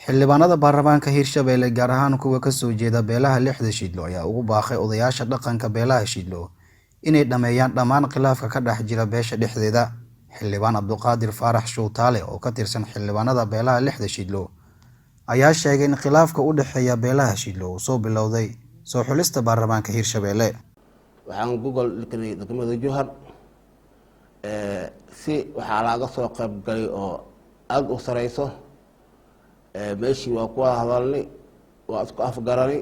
Xildhibaanada baarlamaanka Hirshabelle, gaar ahaan kuwa kasoo jeeda beelaha Lixda Shidlo, ayaa ugu baaqay odayaasha dhaqanka beelaha Shidlo inay dhammeeyaan dhammaan khilaafka ka dhex jira beesha dhexdeeda. Xildhibaan Cabduqaadir Faarax Shuutaale oo ka tirsan xildhibaanada beelaha Lixda Shidlo ayaa sheegay in khilaafka u dhexeeya beelaha Shidlo uu soo bilowday soo xulista baarlamaanka Hirshabelle. Waxaan gogol dhignay degmada Jowhar. Si waxaa laga soo qayb galay oo aada u sareyso. Meeshii waa ku wada hadalnay, waa isku afgaranay.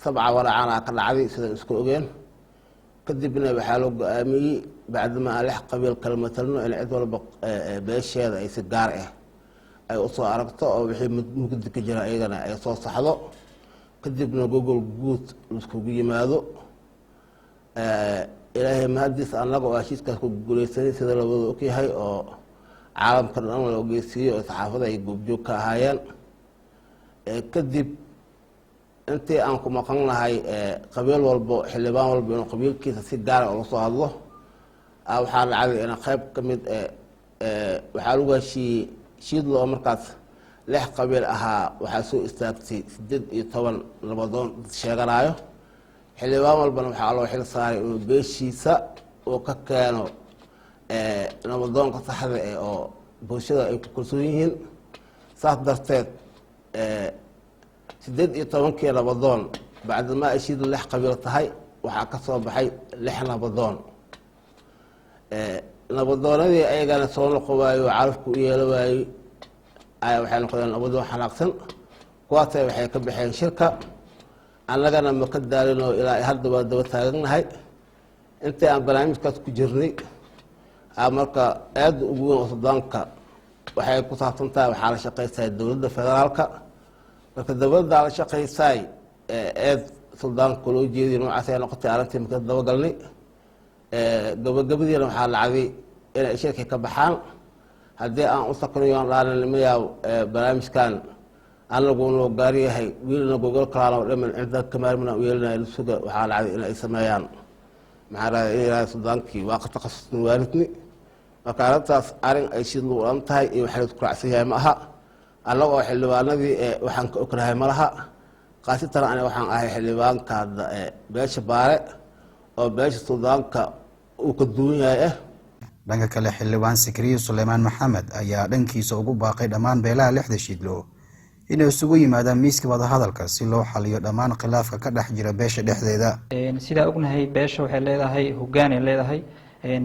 Sabca walacaanaa ka dhacday sida isku ogeen. Kadibna waxaa loo go-aamiyey, bacdama aan lix qabiil kala matalno, in cid walba beesheeda ay si gaar ah ay usoo aragto oo wixii mugdi ka jira iyagana ay soo saxdo, kadibna gogol guud laiskugu yimaado. Ilaahay mahadiis, annaga oo heshiiskaas ku guuleysanay, sida labada ogyahay oo caalamka dhan la ogeysiiyey oo saxaafada ay goobjoog ka ahaayeen. Kadib intii aan ku maqan nahay, qabiil walbo, xildhibaan walba inuu qabiilkiisa si gaara ula soo hadlo, waxaa dhacday in qayb ka mid waxaa lagu heshiiyey Shiidlo oo markaas lix qabiil ahaa. Waxaa soo istaagtay 18 nabadoon dad sheeganaayo. Xildhibaan walbana waxaa loo xil saaray inuu beeshiisa uu ka keeno nabadoonka saxda eh oo bulshada ay ku kalsoon yihiin. Saas darteed 18-kii nabadoon, bacdamaa ay Shiidlo lix qabiil tahay, waxaa ka soo baxay lix nabadoon. Nabadoonadii ayagana soo noqo waayo oo carafku u yeelo waayey ayaa waxay noqdeen nabadoon xanaaqsan. Kuwaase waxay ka baxeen shirka. Annagana ma ka daalinoo ilaa hadda waa daba taaganahay. Intii aan barnaamijkaas ku jirnay, marka aada ugu weyn oo suldaanka waxay ku saabsan tahay, waxaa la shaqaysaay dowladda federaalka. Marka dowladdaa la shaqaysaay eed suldaanka loo jeediy noocaas ay noqotay arrintii. Marka dabagalnay, gabagabadiina waxaa dhacday inay shirki ka baxaan. Haddii aan u saknayo aan mayaa barnaamijkan anagu noo gaar yahay, wiilna gogol kalaana dhaman cinda kamaarmina u yeelinaya suga. Waxaa dhacday in ay sameeyaan, maxaa dhahday, in yidhahda suldaankii waa ka takhasusna waalidni. Marka arrintaas arrin ay Shidlu ulan tahay iyo waxa laisku raacsan yahay ma aha. Annaga oo xildhibaanadii waxaan ka ognahay ma laha. Khaasatan ani waxaan ahay xildhibaanka hadda beesha Baare oo beesha suldaanka uu ka duwan yahay. Dhanka kale, xildhibaan Sikriye Suleymaan Maxamed ayaa dhankiisa ugu baaqay dhammaan beelaha Lixda Shidlo inay isugu yimaadaan miiska wadahadalka si loo xaliyo dhammaan khilaafka ka dhex jira beesha dhexdeeda. Sidaa ognahay, beesha waxay leedahay hogaanay leedahay,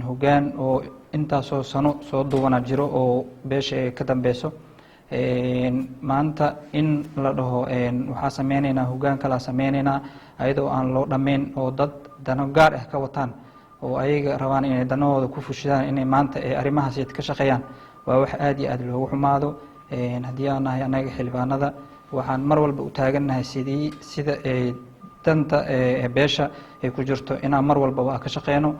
hogaan oo intaasoo sano soo duwana jiro oo beesha ay ka dambeyso. Maanta in la dhaho waxaa sameyneynaa hogaan kalaa sameyneynaa, ayadoo aan loo dhammayn oo dad dano gaar ah ka wataan oo ayaga rabaan inay danahooda ku fushidaan, inay maanta arrimahaas ka shaqeeyaan, waa wax aada iyo aada loogu xumaado. Haddii aan nahay annaga xildhibaanada, waxaan mar walba u taagannahay sidii sida ay danta beesha ay ku jirto inaan mar walbaba ka shaqeyno.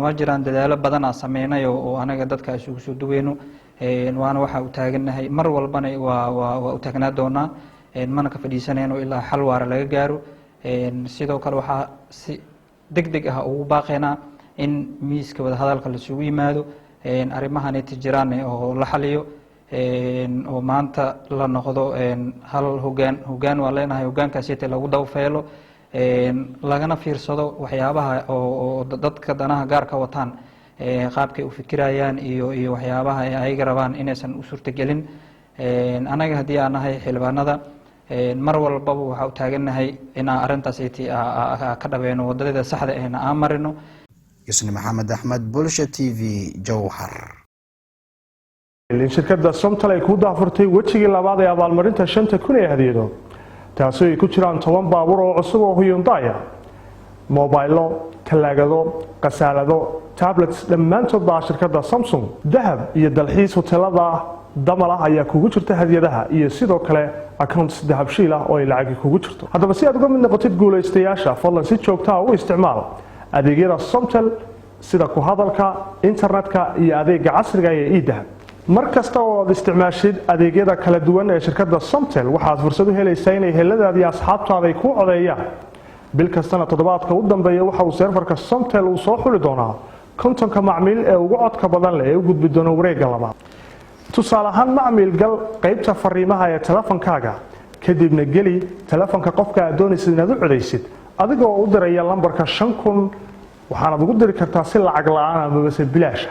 Waa jiraan dadaalo badan aan sameynay oo anaga dadka isugu soo duweyno, waana waxaa u taagannahay mar walbana, waa u taagnaa doonaa, mana ka fadhiisanayno ilaa xal waara laga gaaro. Sidoo kale waxaa si deg deg ah ugu baaqaynaa in miiska wadahadalka lasugu yimaado, arrimahaniti jiraan oo la xaliyo, oo maanta la noqdo hal hogaan. Hogaan waa leenahay, hogaankaasite lagu dabafeelo, lagana fiirsado waxyaabaha oo dadka danaha gaarka wataan qaabkay u fikirayaan iyo waxyaabaha ay ayaga rabaan inaysan u suurtagelin. Anaga haddii aan nahay xildhibaanada, mar walbaba waxaa u taagannahay inaan arrintaas ka dhabeeno, wadadeeda saxda ahna aan marino. Yusni Maxamed Axmed, Bulsha TV, Jowhar. In shirkadda Somtal ay ku daafurtay wejigii labaad ee abaalmarinta 5000 ee hadiyado, taasi ay ku jiraan 10 baabuur oo cusub oo Hyundai, mobaylo, talaagado, qasaalado, tablets, dhammaantood baa shirkadda Samsung, dahab iyo dalxiis hoteelada damal ah ayaa kugu jirta hadiyadaha, iyo sidoo kale accounts Dahabshiil ah oo ay lacagi kugu jirto. Haddaba si aad uga mid noqotid guulaystayaasha, fadlan si joogtaa u isticmaal adeegyada Somtel, sida ku hadalka, internetka iyo adeega casriga ee eDahab. Mar kasta oo aad isticmaashid adeegyada kala duwan ee shirkadda Somtel, waxaad fursad u helaysaa inay heladaada iyo asxaabtaada ay kuu codeeyaan. Bil kastana toddobaadka u dambeeya waxa uu server-ka Somtel uu soo xuli doonaa 50-ka macmiil ee ugu codka badan leh ee u gudbi doona wareegga labaad. Tusaale ahaan macmiil, gal qaybta fariimaha ee telefonkaaga, kadibna geli telefonka qofka aad doonaysid inaad u codaysid, adigoo u diraya lambarka 5000. Waxaanaad ugu diri kartaa si lacag la-aan amabase bilaasha.